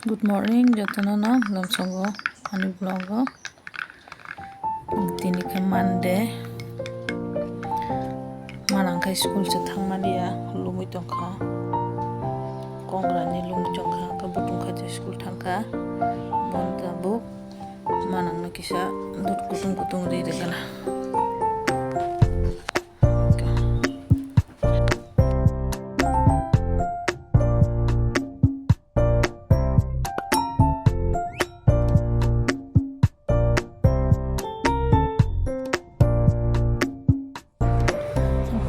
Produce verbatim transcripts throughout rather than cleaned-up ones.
Good morning, jotono no lomsongo ani vlog o. Tini khe Monday. Manang khe school se thangmani ya, lumui tongkha. Kongra ni lumui tongkha, khe butung kha je school thangkha. Bon tabuk manang no kisa dut kutung kutung ri rwgana.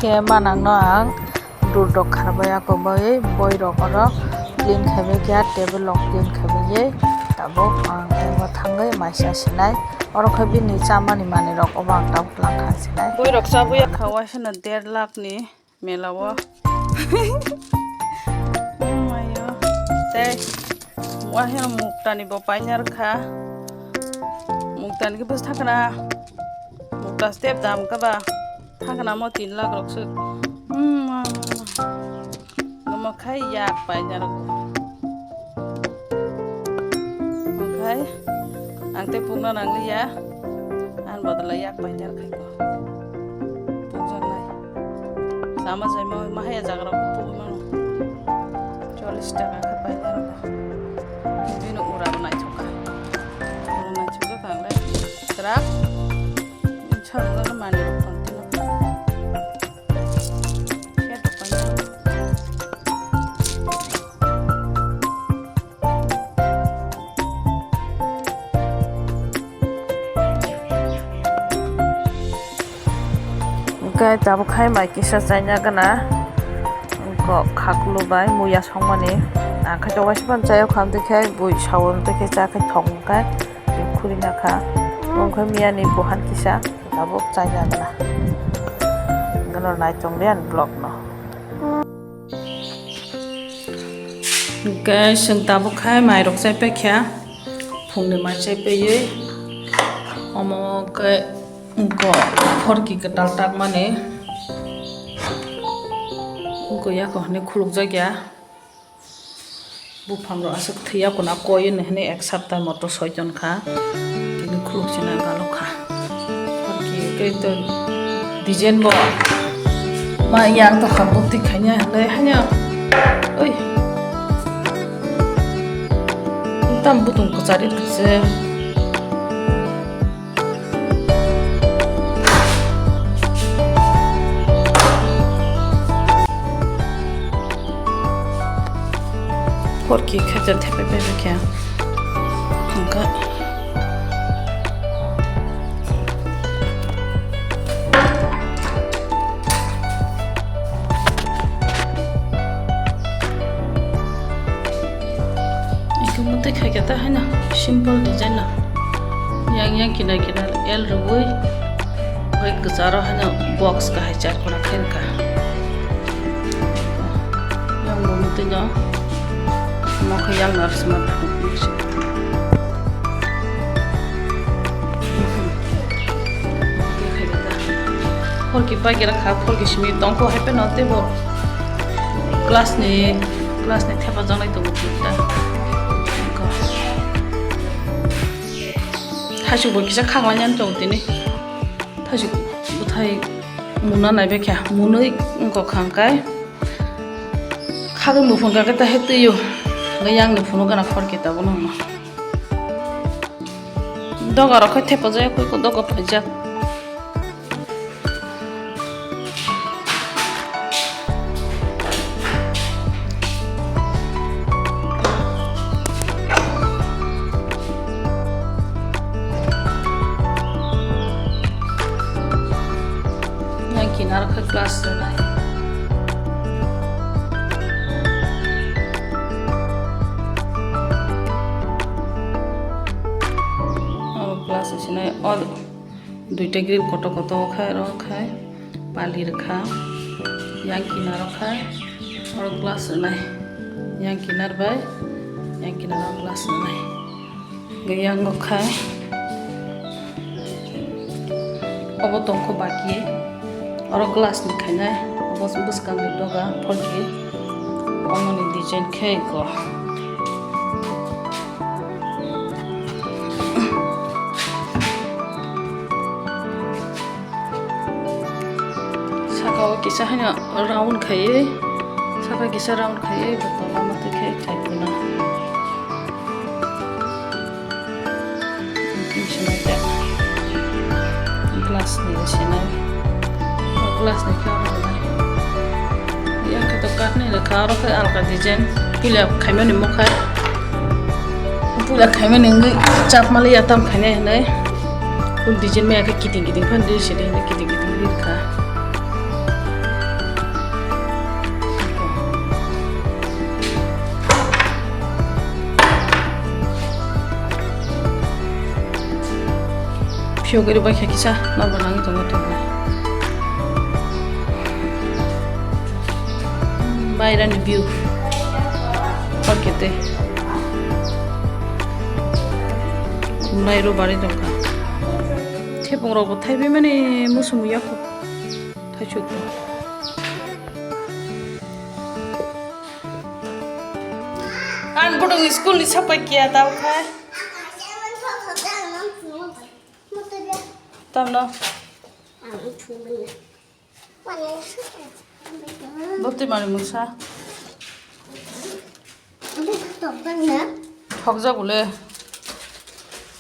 Khe manang no ang dur dok kharbai ako bai boi rok oro clean khaibai khe table rok clean khaibai tabuk ang ego thangwi maisa sinai oro khe bini chamani manwi rok obo ang tabuk lang kha sinai. Boi rok chabwi kha waisa no der lakh ni. Mela o. Mayo. Tei wahino muktani bo painarkha. Muktani khe bwswk thangkhana. Mukta step dam khe ba. Thangkhana mo tin lakh rok se. Hmm, ma, ma, ma. Omo khai yak painarkha. Omo khai ang tei pungna nangliya. Ang bodol yak painarkha. Pungjaknai. Sama jai ma, ma haya jaga rok pungwi mano. Chollish taka khe painai rok. Bini ura bo naithok kha. Ura naithok kha le. Trak. Chang na mani rok tong tino. Khe to painai. Hwnkhe tabuk khai mai kisa chaina gana. Hwnkhe khaklu bai muya songmani. Ang khe to waisa phano chayok kha, amtwi khe bui sao, amtwi khe cha khe thok hwnkhe khurina kha. Hwnkhe miyani buhan kisa tabuk chaina gana. Gana nai tongdi ani vlog no. Hwnkhe chwng tabuk khai mairok chaipai kha, phungni mai chaipaiwi. Omo khe wngkha phorki kwtal takmani. Wngkha yakho hwnwi khulukjakya. Buphang rok aswk thwiya kuna koi hwnwi ek sapta moto soi ton kha. Tini khuluk china galok kha. Phorki khe to design bo ma yang to kha bukti khaina le hanya. Oi. Tam butung kwchari se. Phorki khe je thepai pai khe hwnkha. Iko mwtwi khaikhe ta haino simple design no. Yang yang kinar kinar L rwui, bai kwcharo haino box kahai char khuna khe rwkha. Yang bo mwtwi no, omo khe yang no sma. Phorki paikera kha, phorki simi tongkho hai pheno teibo class ni, class ni thepa janai tongo ta. Thaisuk bo kisa khanglainani tongo tini. Thaisuk bwthai muna naibai kha, munui wngkha hwnkhe khagwi muphunka khe ta hai twiyo. Yang ni phunuk gana phorki tabuk nangma. Doga rok khe thepajak, koi koi doga phaijak. Yang kinar khe glass rwnai. Oro glass sinai, o duita grill kotor kotor khai, oro khai pali rwkha. Yang kinar o khai, oro glass rwnai. Yang kinar bai, yang kinar o glass rwnai. Hwnkhe yang o khai obo tongkho baki, oro glass ni khainai, obo bwskang ni doga phorki, omo ni design khe ko. Saka o kisa haino round khaiwi, saka kisa round khaiwi, bo tola matwi khe khaipuna. Glass ni sinai, glass ni khe oro rwnai. Yang khe to kath ni rwkha, oro khe alka design. Puila khaimani mokha. Puila khaimani wngwi chapmali yatam khainai hinwi. Full design maya khe kiting kiting phan ri sidi hinwi kiting kiting ri rwkha. Phiyok ri bai khe kisa nokbar nangwi tongo thokbai. Bairani view. Pakete. Nai ro bari dongkha. Thepung rok bo thaibai mani musung yakho. Thaisuk. Ang budung school ni sapai kiya tau khai. Tamno. Bwtwi mani mungsa. Thokjak bole.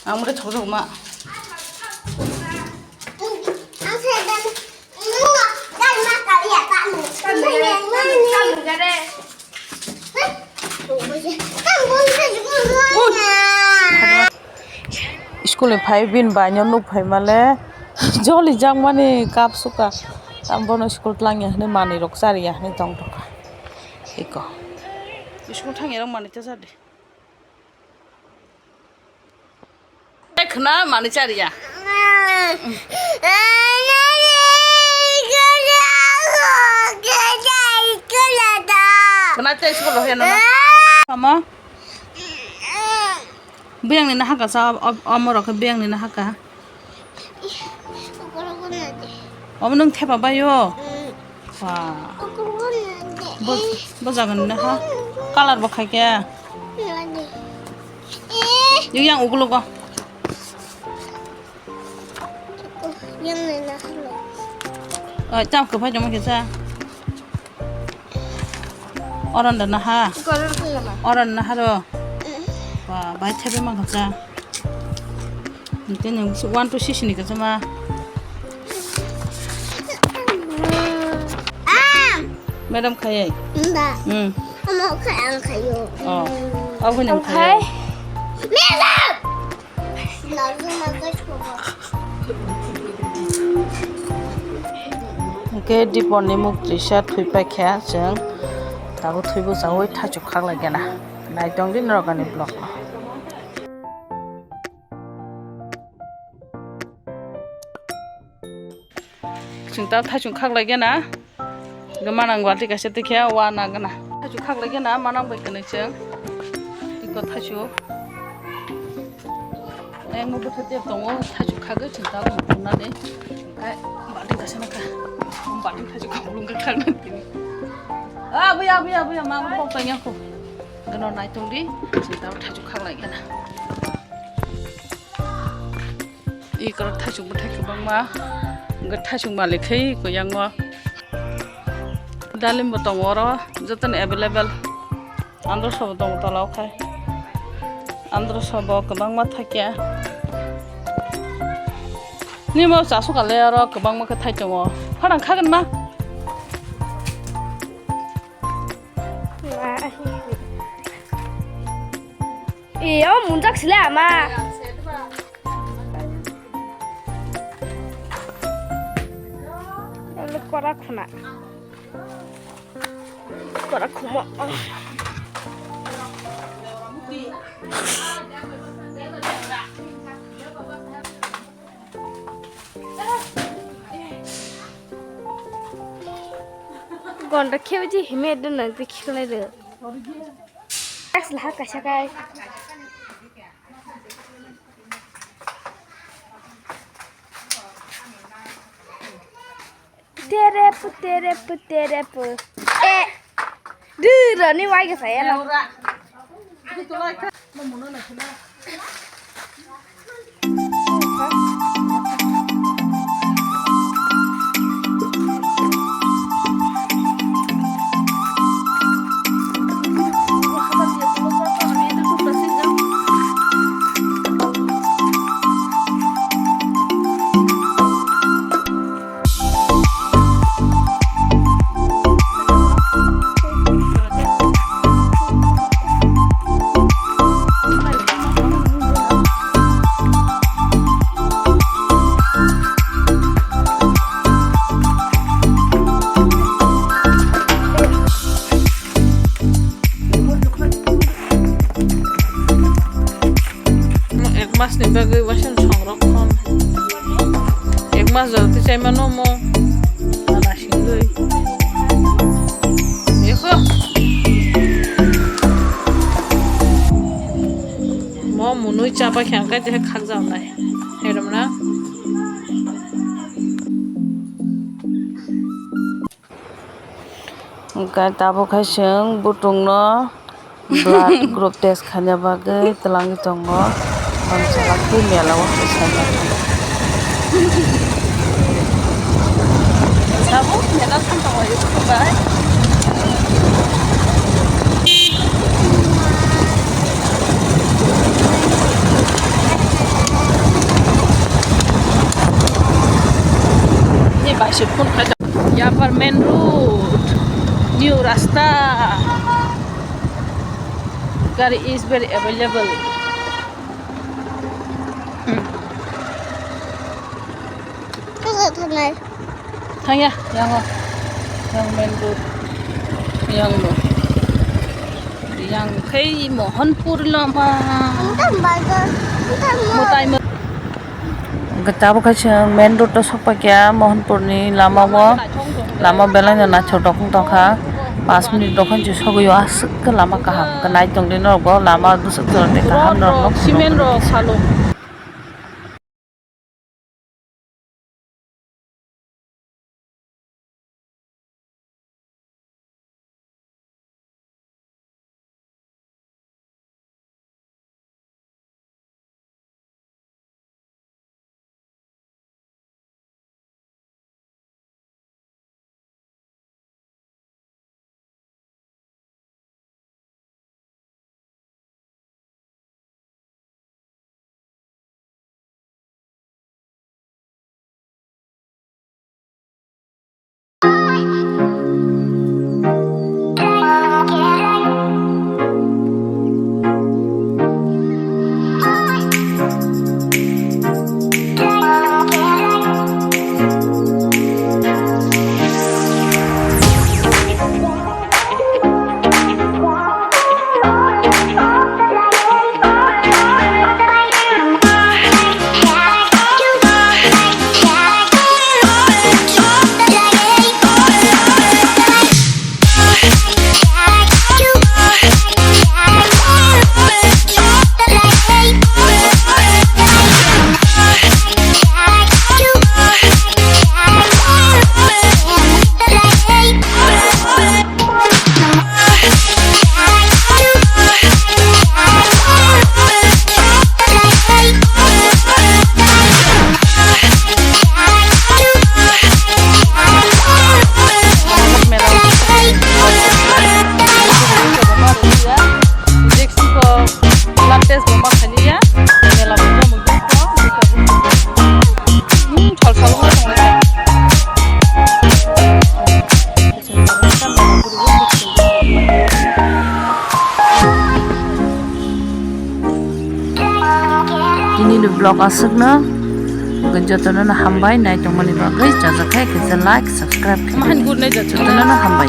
Ang mure thokjak ma. School ni phai bini bai no nuk phai male joli jak mani cup suka. Tam bono school tlang ya hwnwi manwi rok chari ya hwnwi tong tongkha. Iko. School thang ya rok manwi ta chadi. Khna mani chariya. Khna tei school rohya no. Mama. Biyang ni nahaka sa, amorok biyang ni nahaka. Omo nwng thepa bai o? Wah. Bo, bo jaga ni naha. Colour bo khai khe. Yang, yang ugulogo. Yang ni naha. Oi, tam kwphai joma kisa. Oron da naha. Oron naha ro. Wah, bai thepa ma kisa. Tini one to six ni kisa ma. Madam khayai. Nda. Hmm. Amo khay ang khayo. Oh. Abo ni ang khayo. Madam. Nda, nda, nda. Hwnkhe Dipor ni muk trisa thwi paikha chwng tabuk thwibo chaui thaichuk khaklai gana. Naitong di norok ani vlog no. Chwng ta thaichung khaklai gana. Gama nang balti kaisa tikhe wa na gana. Thaichung khaklai gana manang bai kwnwi chwng. Tiko thaichung. Nang mo bwtha tep tongo, thaichung khagwi chwng ta tongo nani. Kai balti kaisa na kha. Balti thaichung khaklung kha khagna tini. Ah, buya, buya, buya, ma bok tang yakho. Gano naitung di, chwng ta thaichung khaklai gana. Ikorok thaichuk bwthai kwbangma, hwnkhe thaichuk malik khai kwyango. Dalim bo tongo oro, jotono available. Androso bo tongo tola o khai. Androso bo kwbangma thakya. Nimo chasukale oro kwbangma khe thai tongo. Phana khagwna ma. Ee, o munjak sile ama. Ele kora khuna. Kora khuma. Gonda kheu ji hime dun nang ti khilai de. Kaisa laha kaisa kai. Terepu, terepu, terepu. Eh. Dura ni wai ka saya lo. Bagwi waisa songrok khon. Ek mas jora twi chaima no mo. Ana singwi. Ekho. Mo munui chapa khyang kai te khak jam nai. Herom na. Hwnkhe tabuk hai chwng butungno blood group test khaina bagwi twlangwi tongo. Bangsa khe mela o khe saimano. Tabuk mela thang tongo, YouTube bai. Ni bai se phone khai. Yapar main road, new rasta, gari is very available. Thangya, yang o, yang main road, yang no, yang khai Mohanpur lama. Mutai mo- Hwnkhe tabuk khe chwng main road o sokpaikia Mohanpurni lama o, lama belai no naithok rok wng tongkha, panch minute rok hinwi sogwi o aswk khe lama kaham khe nai tongdi norok bo lama bwswk jora tei kaham norok no. Cement rok salo. Tini ni vlog aswkno, jotono no hambai nai tongmani bagwi, chajak khe kisa like, subscribe khe. Jotono no hambai.